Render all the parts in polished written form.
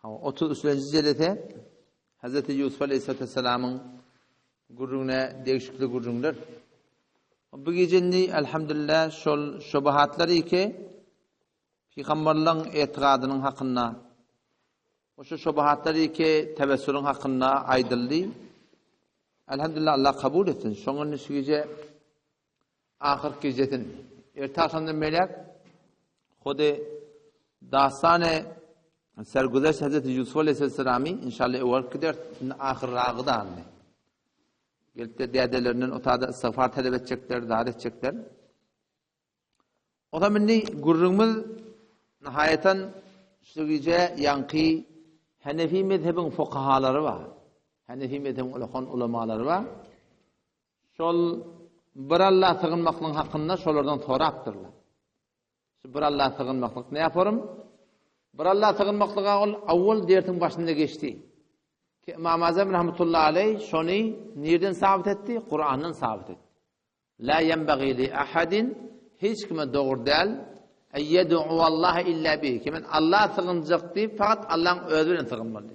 33-nji jelese Hazreti Ýusuf aleyhissalatu vesselamyň gürrüňine degişikli gürrüňler. Bu gije indi elhamdülillah şol şubahatlar iki pygamberleň etigadynyň hakynda şu şubahatlar iki tewessülüň hakynda aýdyldy. Elhamdülillah Allah kabul etsin. Şoňa indi şu gije Ahyrky gijesin. Erte agşamdan beýläk Hudy dastany sergüzeşt Hazreti Ýusuf aleyhisselamy inşallah öwelip gider. Indi ahyrragy da indi. Gelip-de dädelerinden otada istigfar talap etjekler, zat etjekler. O zaman indi gürrüňimiz nihaýatan şu gije ýaňky Hanefi mezhebiň fukahalary bar. Hanefi mezhebiň ulakan ulamalary bar. Şol bir Alla sygynmaklygyň hakynda şolardan sorapdyrlar. Şu bir Alla sygynmaklyk ne yaparym? Bir Alla sygynmaklyga ol awwal dersiň başynda geçdi. Ki Imam Azam rahmetullahi aleyh şony nirden sabit etdi? Kur'andan sabit etdi. La yenbaghi li ahadin hiç kime dogry däl en yed'u Allah illa bihi. Kimin Allah sygynjak diýip fakat Allah'ın özi bilen sygynmaly.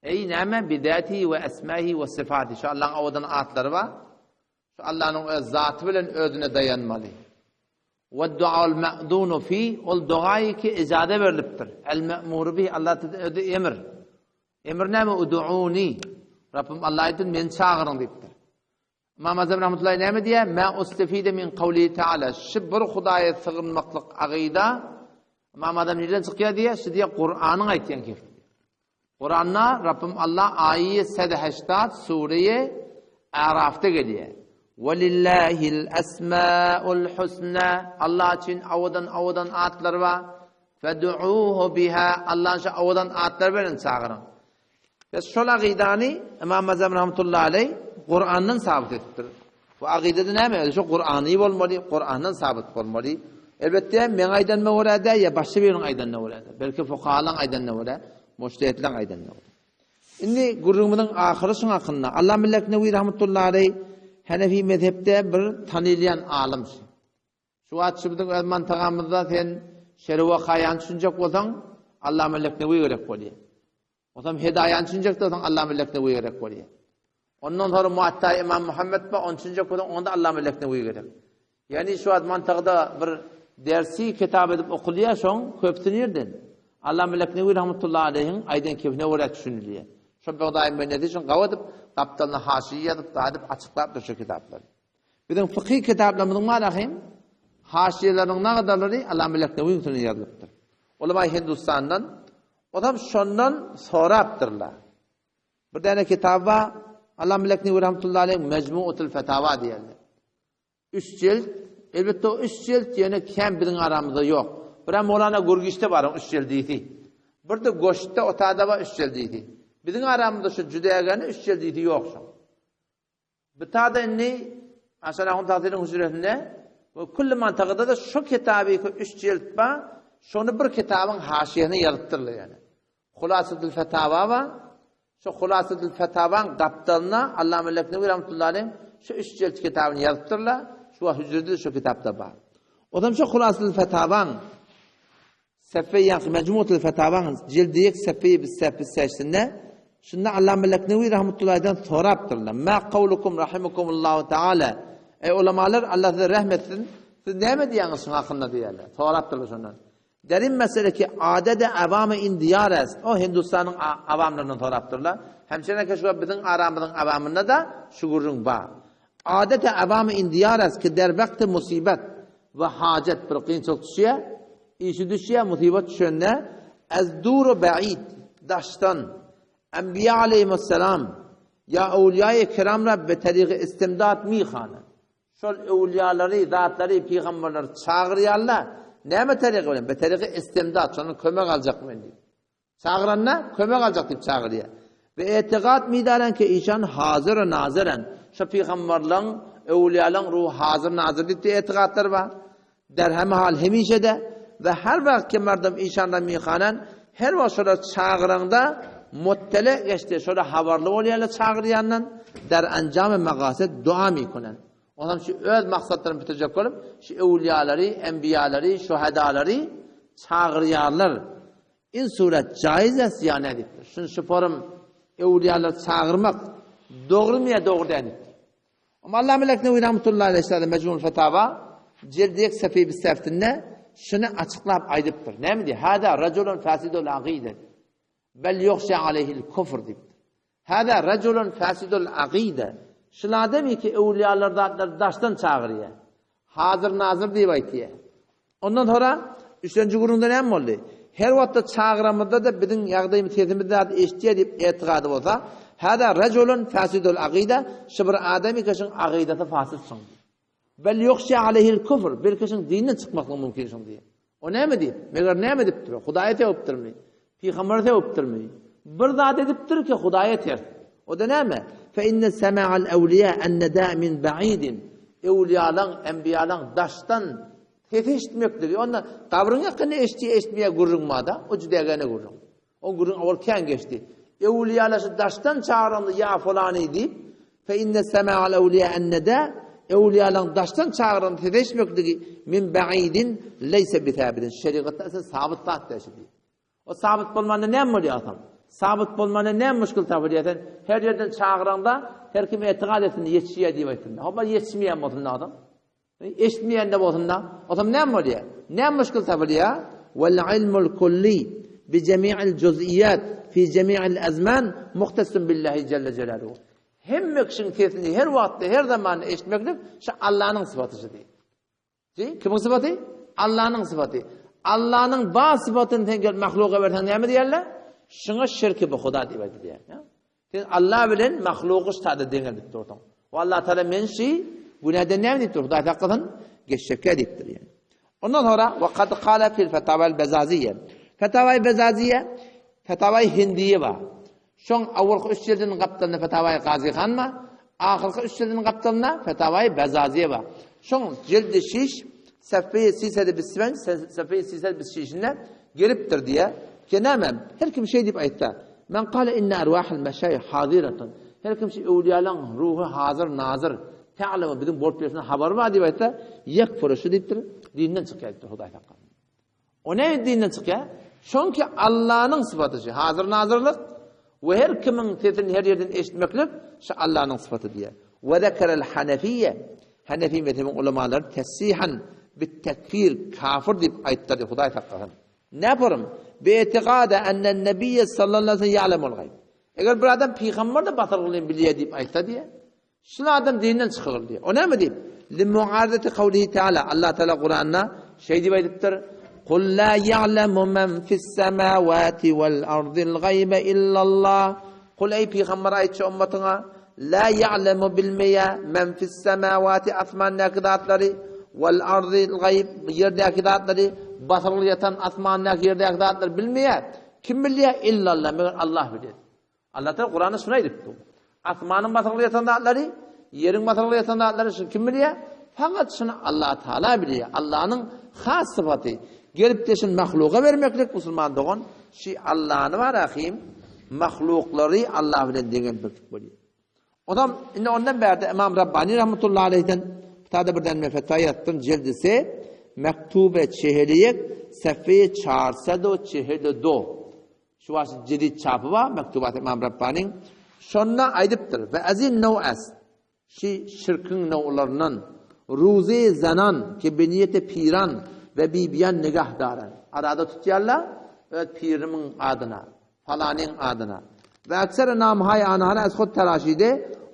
Eý, näme, bi-zätihi we esmäihi we syfatihi, şu Allahyň owadan atlary bar, şu Allanyň öz zaty bilen özüne daýanmaly. Wed-duaul me'zunu fi, ol dogaýy ki ijaza berlipdir. El-me'muru bih, Allah özi emir. Emir näme? Uduuni. Rabbim Allah aýtdy, meni çagyryň diýipdir. Ymam Azam rahmetullahi näme diýýär? Mä ustefide min kawlihi taala. Şu bir Hudaýa sygynmaklyk agyda Ymam Azam nirden çykýar diýýär? Şu diýýär Kuranyň aýtýan kefi. Kuranda Rabbim Allah aýy 180 sureýe Arafda gelýär. Walillahil asmaul husna. Allah üçin awadan awadan atlar bar. Fed'uhu biha. Allah şu awadan atlar bilen çagyryň. Bes şol agydany Ymam Azam rahmetullahi aleý Kurandan sabyt edipdir. Bu agydada näme? Şu Kurany bolmaly, Kurandan sabyt bolmaly. Elbetde meň aýdanyma görä däl, ýa başga biriniň aýdanyna görä däl. Belki fukahalaryň aýdanyna görä, mujtehidleriň aýdanyna görä. Indi gürrüňimiziň ahyry şuň hakynda. Allah Millek Newi rahmetullahi aleý Hanefi mezhepde bir tanylýan alym. Şu wagt şu biziň öz mantagamyzda sen şeri wakaýany düşünjek bolsaň, Allama Leknewi gerek bolýar. Onsoň Hedaýany düşünjek bolsaň, Allama Leknewi gerek bolýar. Ondan soňra Muatta Imam Muhammed bar, ony düşünjek bolsaň, onda Allama Leknewi gerek. Ýani şu wagt mantagda bir dersi kitap edip okulýar, şoň köpüsi nirden? Allama Leknewi rahmetullahi aleýhiň aýdan kefine görä düşünilýär. Şo Begdaýy Mennesi üçin gawadyp, gapdalyna haşiýe ýazyp, dadyp açyklapdyr şu kitaplary. Biziň fykyh kitaplarymyzyň bar ahim, haşiýeleriniň nagadarlary Allama Leknewiň üstüne ýazylypdyr. Ulama Hindistandan, otam şondan sorapdyrlar. Bir däne kitap bar, Allama Leknewi rahmetullahi aleyh Mecmuatul Fetawa diýerler. Üç jilt, elbetde o üç jilt ýöne kän biziň aramyzda ýok. Bir Mowlana Gürgişde bar üç jildisi. Bir de Goştda otada bar üç jildisi. Biziň aramyzda şu jüdägeni üç jildisi ýok şoň. Bu tada indi Aşar Ahun Tasyryň hüjresinde we külli mantagada da şu kitaby üç jilt bar, şony bir kitabyň haşiýesine ýazypdyrlar ýani. Hulasatul Fetawa bar. Şu Hulasatul Fetawaň gapdalyna Allama Leknewi rahmetullahi aleyh şu üç jilt kitabyny ýazypdyrlar. Şu hüjrede şu kitapda bar. O zaman şu Hulasatul Fetawaň Seffe ýaňky Mejmuatul Fetawaň jildi ýek sefeýi bis seffi seçsinde şunda Allama Leknewi rahmetullahi sorapdyrlar. Ma kawlukum rahimakumullahu taala. Ey ulamalar Allah size rehm etsin. Siz näme diýýäňiz şuň hakynda diýýärler. Sorapdyrlar şondan. Derin mesele ki adede awamy in diýar est. O Hindistanyň awamlaryndan sorapdyrlar. Hemçene şu biziň aramyzyň awamynda da şu gürrüň bar. Adete awamy in diýar est ki der wagty musibet we hajat bir kynçylyk düşýär. Işi düşýär, musybat düşende, ez dur ba'id, daşdan, Enbiýa aleýhimussalam, ýa öwlüýaýy kiramra be terigi istimdat mihana. Şol öwlüýalary, zatlary, pygamberleri çagyrýarlar. Näme terigi bilen? Be terigi istimdat, şondan kömek aljak men diýip. Çagyranda kömek aljak diýip çagyrýar. We etigat midaren ki işan hazir we naziren. Şu pygamberleň, öwlüýalaň ruhy hazir nazir diýip de etigatlar bar. Derhemi hal hemişe-de we her wagt ki merdum işandan mihanen her wagt şolar çagyraňda muttele geçdi, şolar habarly bolýarlar çagyrýandan, der enjamy magaset dua mikunen. Onam şu öz maksatlaryny bitirjek bolup, şu öwlüýalary, enbiýalary, şuhadalary çagyrýarlar. In surat jaiz est ýa nä diýipdir. Şuny şu forum öwlüýalary çagyrmak dogrumy ýa dogry däl diýipdir. Amma Allah Melek Newi rahmetullahi aleyh şada Mecmul Fetava cildi ýek sefeyi bisteftinde şuny açyklap aýdypdyr. Näme diýýär? Hada raculun fasidul aqide. Bel ýuhşa aleyhil kufr diýipdir. Hada raculun fasidul aqide. Şul adam ki öwlüýalar zatlar daşdan çagyrýar. Hazyr nazyr diýip aýtýar. Ondan soňra üçlenji gürrüňde näme boldy? Her wagtda çagyramyzda-da biziň ýagdaýymyz sesimiz zat eşitýär diýip etigady bolsa, hada rajulun fasidul agyda, şu bir adam eken şuň agydasy fasid şuň diýip. Bel ýuhşa aleyhil kufr, belki şuň dinden çykmaklygy mümkin şuň diýip. O näme diýip? Meger näme edipdir? Hudaýa sögüpdirmi? Pygambere sögüpdirmi? Bir zat edipdir ki, Hudaýa ters. O-da näme? Fe inne sema'al ewliýa en-nida min ba'idin. Ewliýalaň, enbiýalaň daşdan ses eşitmekligi, onda gabryň ýakynda eşitýär, eşitmeýär gürrüň bar-da, o jüdägäne gürrüň. O gürrüň owal kän geçdi. Öwlüýalar şu daşdan çagyranda ýa folany diýip, fe inne sema'al ewliýa enneda, öwlüýalaryň daşdan çagyranda ses eşitmekligi min ba'idin leýse bisäbidin. Şerigatda ise sabyt zat däl şu diýip. O sabyt bolmanda näme bolýar atam? Sabyt bolmanda näme muşkil tapylýar sen? Her ýerden çagyraňda her kim etigat etsin, ýetişýär diýip aýtsyn. Hop, ýetişmeýän bolsun adam. Eşitmeýän-de bolsun-da, o zaman näme bolýar? Näme muşkil tapylýar? Wal ilmul kulli bi jemi'il juz'iyyat fi jemi'il azman muhtassun billahi jelle jelaluhu. Hemme kişiň sesini her wagtda, her zamanda eşitmeklik şu Allanyň sypaty şu diýip. Kimiň sypaty? Allanyň sypaty. Allanyň bar sypatyny sen gelip mahluga berseň näme diýerler? Şuňa şirki bu Huda diýip aýdylýar. Sen Allah bilen mahlugy ştada deňeldip durduň. We Allah Taala men şi günäden näme diýip dur? Hudaý saklasyn, geçjekkä diýipdir ýani. Ondan sonra we kad kala fil fetawal bezaziye. Fetawai bezaziye, fetawai hindiye bar. Şoň awalky üç jildiniň gapdalynda Fetawai Gazyhan bar, ahyrky üç jildiniň gapdalynda Fetawai Bezaziye bar. Şoň jildi şiş, sefeyi sisedi bisben, sefeyi sisedi bis şişinde gelipdir diýe. Ki näme? Her kim şeý diýip aýtsa, Men kale inne erwahul meşaýih haziratun. Her kim şu öwlüýalaryň ruhy hazyr, nazyr, ta'lemu biziň bolup ýörşünden habary bar diýip aýtsa, ýekfuru şu diýipdir, dinden çykýar diýipdir Hudaý saklasyn. O näme dinden çykýar? Şonki Allanyň sypaty şu hazyr nazyrlyk we her kimiň sesini her ýerden eşitmeklik şu Allanyň sypaty diýýär. We zekerel hanefiýe Hanefi mezhebiň ulamalary tesihan bit tekfir kafir diýip aýtdylar diýip Hudaý saklasyn. Näporum? Bi etigada ennen nebiyye sallallahu aleyhi ve sellem ya'lemul gayb. Eger bir adam pygamber de basyrgylyny bilýär diýip aýtsa diýýär. Şul adam dinden çykygyl diýýär. O näme diýip? Li muaradati kawlihi taala. Allah Taala Kuranda şeý diýip aýdypdyr. Kul la ya'lemu men fis semawati wal ardil gaybe illallah. Kul eý pygamber aýtçy ummatyňa la ya'lemu bilmeýä men fis semawati asmandaky zatlary wal ardil gayb ýerdäki zatlary basyrgyl ýatan asmandaky ýerdäki zatlary bilmeýär. Kim bilýär? Illallah, meger Allah bilýär. Allah Teala Kuranda şuny aýdypdy. Asmanyň basyrgyly ýatan zatlary, ýeriň basyrgyly ýatan zatlary şuny kim bilýär? Fakat şuny Allah Teala bilýär. Allahnyň has sypaty. Gelip de şuny mahluga bermeklik musulman dogan, şi Allahny bar ahim, mahluklary Allah bilen deňelmeklik bolýar. Odam indi ondan bärde Imam Rabbani rahmetullahi aleyhden kitabda birden men fetwa ýazdym jildisi Mektube çeheliýek sefeyi çarsedo çehelido. Şu wagt jedid çapy bar, Mektubat Imam Rabbaniň. Şonda aýdypdyr, Ve azin now'as, şi şirkiň now'laryndan, ruze zenan ki bi niýeti piran we bibiýan nigah daran. Arada tutýarlar öz pirimiň adyna, falanyň adyna. Ve aksere namhaý anhara ez hud teraşide,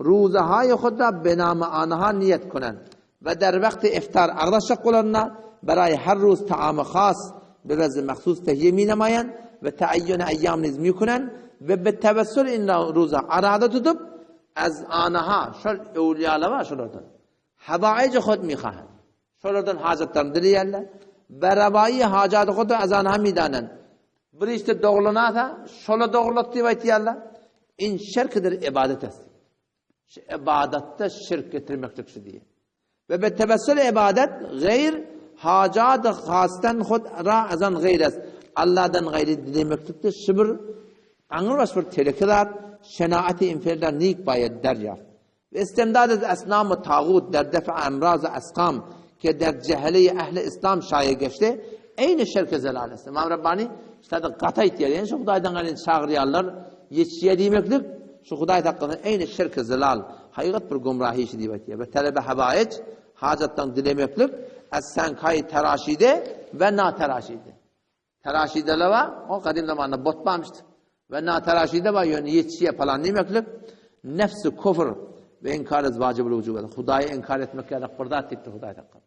ruzehaý hud ra be name anha niýet kunen. We der wagty iftar agzaşjak bolanda, beraý her ruz taamy has bi wezi mahsus tehýe minemaýan we teaýýune eýýam niz mikunen we bi tewessül in ruza arada tutup, ez anaha, şol öwlüýalar bar şolardan, hawaiji hud mihahen, şolardan hajatlaryny dileýärler, we rewaýy hajady hud ez anha midanen, bir işde dogrulanasa, şola dogrulat diýip aýtýarlar, in şerkidir ibadet es. Şu ybadatda şirk getirmeklik şu diýýär. We be tewessül ibadet gaýr hajat hasdan hud ra azan gaýres. Allahdan gaýry dilemeklikde şu bir aňrybaş bir teleki zat şenaati inferler nik baýat derýar. We istemdad ez esnam we tagut der defa emraz we esqam ke der cehele ehli islam şaýe geçdi. Eýni şerke zelal est. Ymam Rabbani ştada gaty aýtýar. Ýani şu Hudaýdan gaýry çagyrýarlar, ýetişýär diýmeklik, şu Hudaý saklasyn eýni şerke zelal, hakykat bir gümrahy işi diýip aýtýar. We talebe hawaij, hajatdan dilemeklik, es-sankaý teraşide we na teraşide. Teraşideler bar, o gadym zamanda bot barmyşdy. We na teraşide bar, ýöne ýetişýär falan diýmeklik, nefsi kufr we inkar ez wajibul wujub. Hudaýy inkar etmek ýaly bir zat diýipdir Hudaý saklasyn.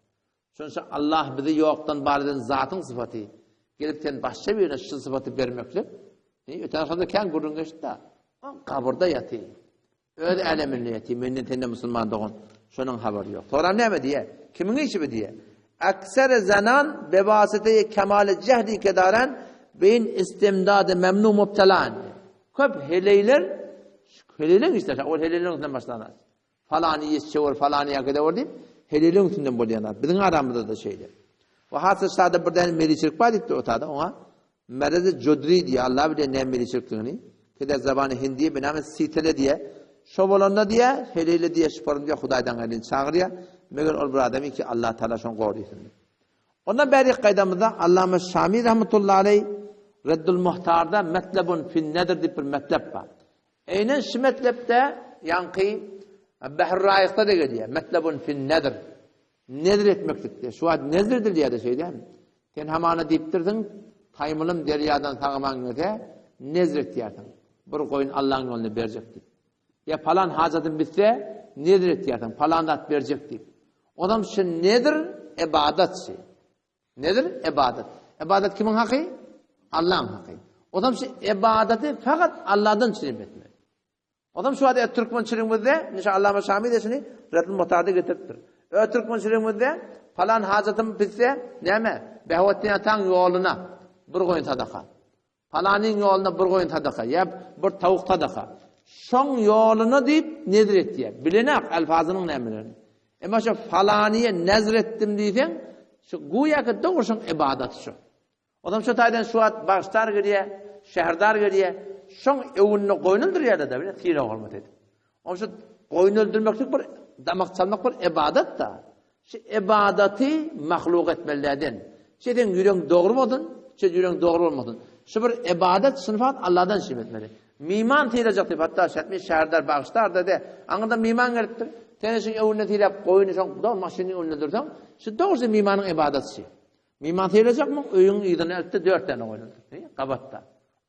Şonuň üçin Allah bizi ýokdan bar eden zatyň sypaty. Gelip sen başga birine şu sypaty bermeklik, öten agşamda kän gürrüň geçdi-de. Gabyrda ýaty. Öz äleminde ýaty. Menden senden musulman dogan. Şonuň habary ýok. Soran näme diýýär? Kimiň işi bu diýýär? Akser zenan bevasite kemale cehdi kedaran beyin istimdad memnu mubtelan. Köp heleýler heleýleň işler, ol heleýleň üstünden başlanar. Falany ýetişewür, falany ýa-gidewür diýip, heleýleň üstünden bolýan zat. Biziň aramyzda-da şeýle. We hassa şada bir däne meriçilik bar diýipdir o tada oňa. Merezi judri diýýär, Allah bilýär näme meriçilikdigini. Keder zabany hindiýe biname sitele diýýär. Şo bolanda diýýär, heleýle diýýär, şuparym diýýär, Hudaýdan gaýryn çagyrýar. Meger ol bir adamy ki Allah Taala şony gorysyn diýip. Ondan bärik gaýdamyzda Allama Şami rahmetullahi aleý Reddul Muhtarda Metlebun fin Nedr diýip bir metlep bar. Eýnen şu metlepde ýaňky Behr Raýykda-da gelýär. Metlebun fin nedr. Nezr etmeklikde. Şu wagt nezr edilýär-de şeýdämi? Sen hamana diýipdirsiň, taýmylym derýadan sagaman gelse, nezr etýärsiň. Bir goýun Allaň ýolunda berjek diýip. Ýa palan hajatym bitse, nezr etýärsiň, palan zat berjek diýip. Onam şu nezr ybadat şi. Nedir? Ybadat. Ybadat kimiň haky? Allaň haky. Ozam şu ybadaty fakat Allahdan çirim etmeli. Ozam şu adet türkmençiligimizde, nişe Allama Şami de şunu Reddül Muhtarda getiripdir. Ö türkmençiligimizde falan hajatym bitse, näme? Behwetdin ataň ýoluna bir goýun sadaka. Palanyň ýoluna bir goýun sadaka, ýa bir tawuk sadaka. Şoň ýoluna diýip nezr etýär. Bilenak alfazynyň nämelerini. Emma şo falanyýa nezr etdim diýseň, şu guýaky dogry şoň ybadaty şu. Onam şo taýdan şu wagt bagşdar gelýär, şäherdar gelýär. Şoň öwünde goýun öldürýärler-de, bile sylag hormat edip. Oň şu goýun öldürmeklik bir damak çalmak bir ybadat-da. Şu ybadaty mahluk etmelilerden. Şu seň ýüregiň dogry bolsun, şu ýüregiň dogry bolmasyn. Şu bir ybadat şuny fakat Allahdan şim etmeli. Miman sylajak diýip hatda şätmi şäherdar bagşdar da de. Aňyrdan miman gelipdir. Sen şuň öwünde sylap goýuny şoň dogry maşynyň öňünde dursaň, şu dogrusy mimanyň ybadaty. Myhman sylajakmyň, öýüň yzyna eltde dört däne goýun öldür. Gabatda.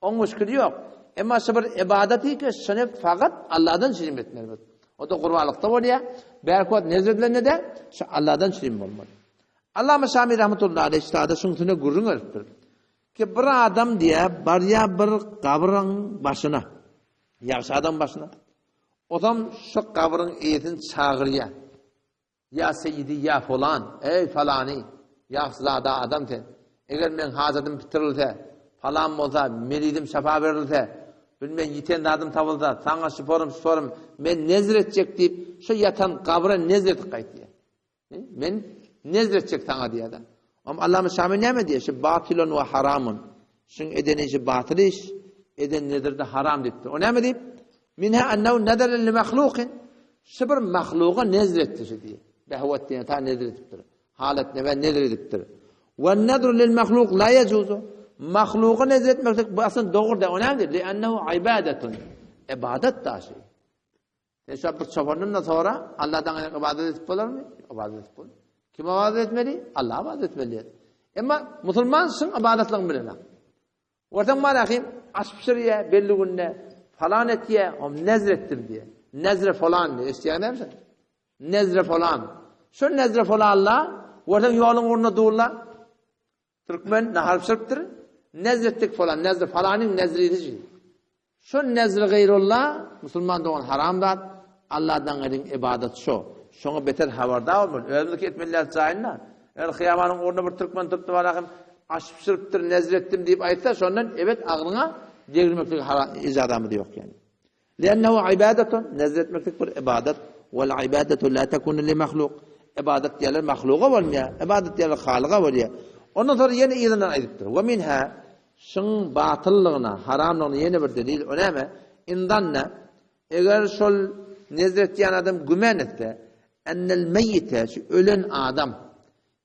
Oň müşkili ýok. Emma şu bir ybadat ki, şuny fakat Allahdan şirin etmeli biz. O da gurbanlykda bolýar. Bärki wagt nezr edilende-de şu Allahdan şirin bolmaly. Allama Şami rahmetullahi aleyh ştada şuň üstünde gürrüň beripdir. Ki bir adam diýä barýar bir gabryň başyna. Ýagşy adam başyna. Odam şu gabryň eýesini çagyrýar. Ýa seýidi, ýa folan, eý, falany, ýagşyzada adam sen! Eger meň hajatym bitirilse, falan bolsa, merizim şypa berilse, bilmen ýiten zadym tapylsa, saňa şuparym, şuparym, men nezr etjek diýip, şu ýatan gabra nezr edip gaýtýar. Men nezr etjek saňa diýýär-de. Am Allama Şami näme diýýär? Şu batylun we haramun. Şuň eden işi batyl iş, eden nezri-de haram diýipdir. O näme diýip? Minha ennehu nezere li mahlukin. Şu bir mahluga nezr etdi şu diýip. Behwet diýen ta nezr edipdir. Halat nebe nezr edipdir. We nezru lil mahluk la yejuzu. Mahluga nezr etmeklik bu aslynda dogry däl. O näme diýip? Li ennehu ibadetun. Ibadet da şu. Sen şu bir çopandan da sonra Allah'dan ibadet edip bolarmy? Ibadet edip bolar. Kim ibadet etmeli? Allah ibadet etmeli. Emma musulmansyň ibadatlygyny bilen. Görseň malahym aş bişirýä belli günde, falan etýä, om nezr etdim diýä. Nezre falan diýä, eşitýäň dämi sen? Nezre falan. Şo nezre falanla, görseň ýoluň ugrunda durla. Türkmen nahar bişiripdir. Nezr etdik falan, nezre falanyň nezrisi. Şo nezri gaýrullah, musulman dogan haram zat, Allahdan gaýryň ybadat şo. Şoňa beter habardar bolmaly. Özümizniki etmeliler jaýynda. Eger hyýabanyň ugrunda bir türkmen turupdy barahym aş bişiripdir, nezr etdim diýip aýtsa, şondan ebet agzyňa degirmeklik ijazamyz ýok ýani. Li'ennehu ibadatun, nezr etmeklik bir ybadat, wal ibadatu la tekunu li mahluk. Ybadat diýerler mahluga bolmaýar, ybadat diýerler halyga bolýar. Ondan sonra ýene yzyndan aýdypdyr. We minha Şuň batyllygyna, haramlygyna ýene bir delil, o näme? In zanna, eger şol nezr etýän adam güman etse, ennel meýite, şu ölen adam,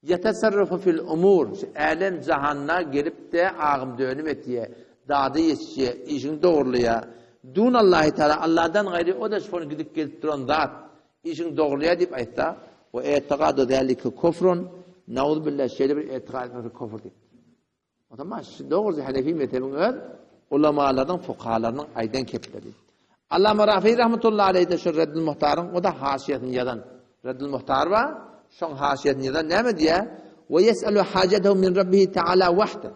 Ýetesarrafu fil umur, şu älem jahanda gelip-de agym-dönüm etýär, dady ýetişýär, işiňi dogurlaýar. Dunallahi Teala, Allahdan gaýry o-da şony gidip-gelip duran zat, işiňi dogurlaýar diýip aýtsa, we etigadu zalike kufrun, nauzubbillah şeýle bir etikad etmek kufr diýip. O zaman şu dogrusu Hanefi mezhebiň öz ulamalarynyň, fukahalarynyň aýdan kepleri. Allama Rafi rahmetullahi aleyh de şu Reddül Muhtaryň o da haşiýesini ýazan. Reddül Muhtar bar, şoň haşiýesini ýazan näme diýýär? Ve yes'alu hajatehu min Rabbihi Teala wahde.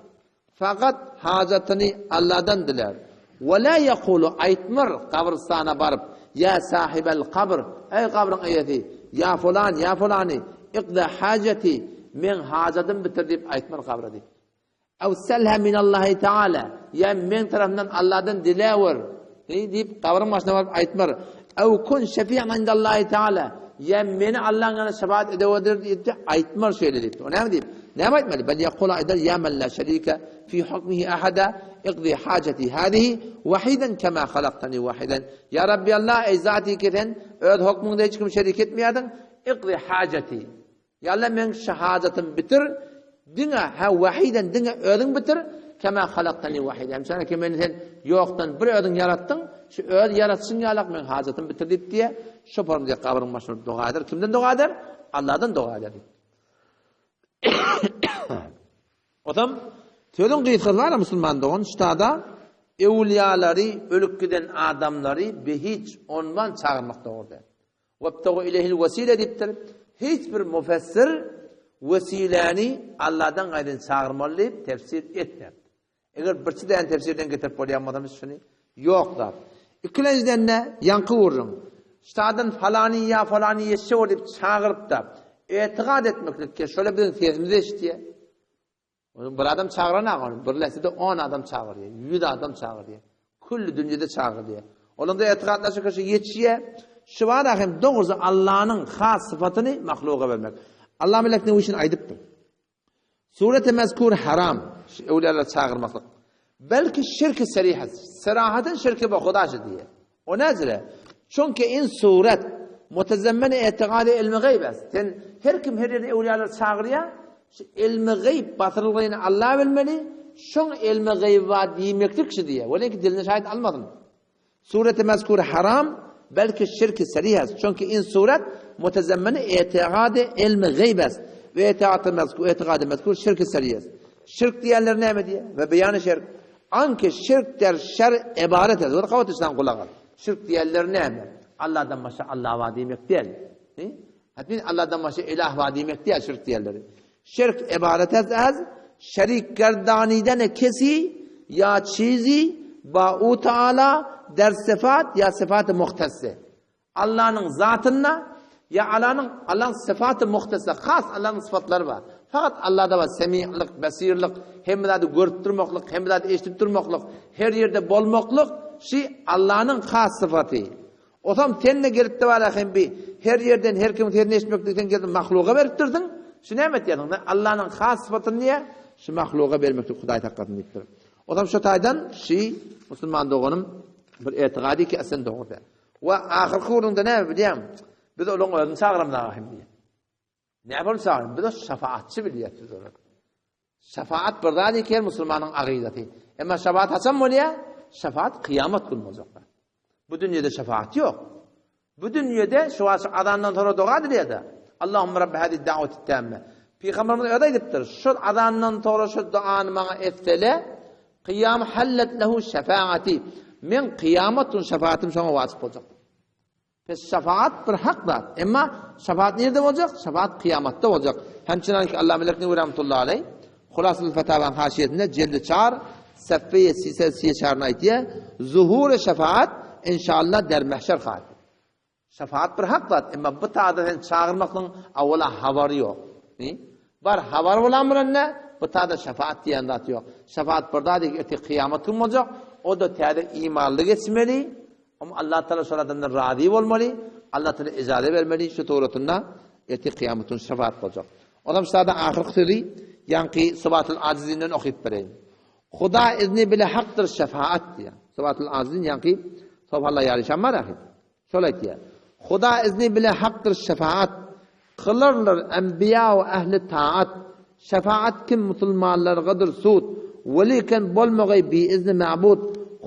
Fakat hajatyny Allahdan dilär. Ve la yekulu aýtmar gabrystana baryp, ya sahibel kabr, eý gabryň eýesi, ya fulan, ya fulani, iqda hajati, Meň hajatym bitir diýip aýtmar gabra diýip. Ew selha minallahi taala, ýa meň tarapymdan Allahdan diläwer diýip gabryň başyna baryp aýtmar. Ew kun şefi'an indallahi taala, ýa meni Allahyň ýanynda şefaat edewerdir diýip aýtmar şeýle diýip. O näme diýip? Näme aýtmaly? Bel ýekul aýdar ýa men la şerike fi hukmihi ahada iqdi hajati hadihi wahiden kema halaktani wahiden. Ýa Rabbi Allah eý zati ki sen öz hukmuňda hiç kimi şerik etmeýärdiň. Iqdi hajati. Ýa Alla meň şu hajatymy bitir, diňe hä wahiden diňe özüň bitir, kema halaktani wahiden. Hemçana ki meni sen ýokdan bir özüň ýaratdyň, şu öz ýaratyşyň ýalak meň hajatymy bitir diýip diýe, şo form diýe gabryň başyna doga eder. Kimden doga eder? Allahdan doga eder diýip. Otam sözüň gysgasy bar musulman dogan, ştada ewliýalary, ölüp giden adamlary behiç ondan çagyrmak dogry däl. Webtegu ileyhil wesile diýipdir. Hiç bir mufessir wesiläni Allahdan gaýryn çagyrmaly diýip tefsir etmändir. Eger birçi däne tefsirden getirip bolýan bolsa biz şuny ýok zat. Ikilenjiden-de ýaňky gürrüň. Ştadan falany ýa falany ýetişe bor diýip çagyryp-da, etigat etmeklik ki, şola biziň sesimizi eşitýär. Ony bir adam çagyranak ony, bir lehzede on adam çagyrýar, ýüz adam çagyrýar. Külli dünýede çagyrýar. Olarda etigatlaşyk şu ýetişýär. Şu bara hem dogrusy Allanyň has sypatyny mahluga bermek. Allah melek ne üçin aýdypdyr. Surete mezkur haram, şu öwliýalar çagyrmaklyk. Belki şirki serih, serahaten şirki be Huda diýýär. O näzire? Çünki in suret mutezemmene etigady ilmi gayb es. Sen her kim her ýerde öwliýalary çagyrýar, şu ilmi gayb basyrylgyny Allah bilmeli, şoň ilmi gayb bar diýmeklik şu diýýär. Welin ki diline şahit almasyn. Sureti mezkur haram, belki şirki serih es. Çünki in suret mutezemmene etigady ilmi gayb es. Ve etigatı mezkur, etigady mezkur şirki serih es. Şirk diýenler näme diýýär? Ve beýany şirk. Anki şirk der şer ybaret ez. Ol gabat işden gulak as. Şirk diýenler näme? Allahdan başga Allah bar diýmek däl. Hatmin Allahdan başga ilah bar diýmek däl şirk diýenleri. Şirk ybaret ez az şerik gerdaniden kesi ya çizi ba u taala der sıfat ya sıfat muhtesse. Allanyň zatynda ýa Allanyň Allaň syfaty muhtesa, has Allanyň sypatlary bar. Fakat Allada bar semi'lik, basirlik, hemme zady görüp durmaklyk, hemme zady eşidip durmaklyk, her ýerde bolmaklyk şi Allanyň has sypaty. Osam sen-de gelip-de bar hem bi her ýerden her kimiň sesini eşitmeklik sen gelip mahluga beripdirsiň. Şu näme etýärsiň? Sen Allanyň has sypatyny diýä şu mahluga bermeklik Hudaý saklasyn diýipdir. Osam şu taýdan şi musulman doganym bir etigady ki sen dogry däl. We ahyrky gürrüňde näme bilýäňmi? Biz olaň özüni çagyramzak hem diýýär. Näme bolup çagyrýar? Biz o şafaatçy bilýäris biz olary. Şafaat bir zat eken musulmanyň agydasy. Emma şafaat haçan bolýar? Şafaat kyýamat gün boljak. Bu dünýede şafaat ýok. Bu dünýede şu wagt azandan sonra doga edilýär-de. Allahumma rabbi hadi da'wati tamme. Pygamberimiz özi aýdypdyr, şol azandan sonra şu duany maňa etsele, Kyýam hallet lehu şefaati. Men kyýamat gün şefaatym şoňa wajyp boljak. Pes şefaat bir hak zat. Emma şefaat nirde boljak? Şefaat kyýamatda boljak. Hemçinan ki Allah Melek Newi rahmetullahi aleyh Hulasatul Fetawaň haşiýesinde jeldi çar sefeýe sise siýe çaryny aýtýar. Zuhur şefaat inşallah der mehşer hat. Şefaat bir hak zat, emma bu tada seni çagyrmaklygyň awala habary ýok. Ni? Bar habary bolan bilen ne? Bu tada şefaat diýen zat ýok. Şefaat bir zat ertir kyýamat gün boljak, o da täze imanly geçmeli. Om Allah Taala şol adamdan razy bolmaly, Allah Taala ijaze bermeli şu suratynda ertir kyýamat gün şefaat boljak. Onam sada ahyrky sözi ýaňky Sibatul Ajizinden okyp bereýin. Huda izni bile hakdyr şefaat diýýär. Sibatul Ajizin ýaňky Sofalla ýaly şam bar ahy. Şol aýtýar. Huda izni bile hakdyr şefaat. Kylarlar enbiýa we ähli taat, Şefaat kim musulmanlargadyr sud, Weliken bolmagaý bi izni ma'bud,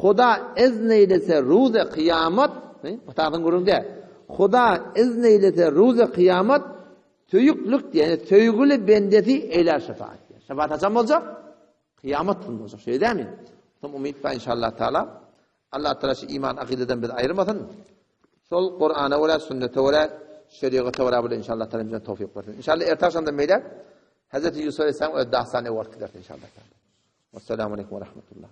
Huda izn eýlese ruzy kyýamat, bu tagtyň gürrüňi däl. Huda izn eýlese ruzy kyýamat, söýüklik diýen, söýgüli bendesi eýlär şefaat diýen. Şefaat haçan boljak? Kyýamat gün boljak. Şeýle dälmi? Soň umyt bar inşallah taala. Allah taala şu iman akydadan bizi aýyrmasyn. Şol Kur'ana görä, sünnete görä, şeriata görä bile inşallah taala bize towfik bersin. İnşallah erte akşamdan beýläk Hazreti Yusuf Aleyhisselam öz dastany öwürtdiler inşallah taala. Wassalamu aleýkum we rahmetullah.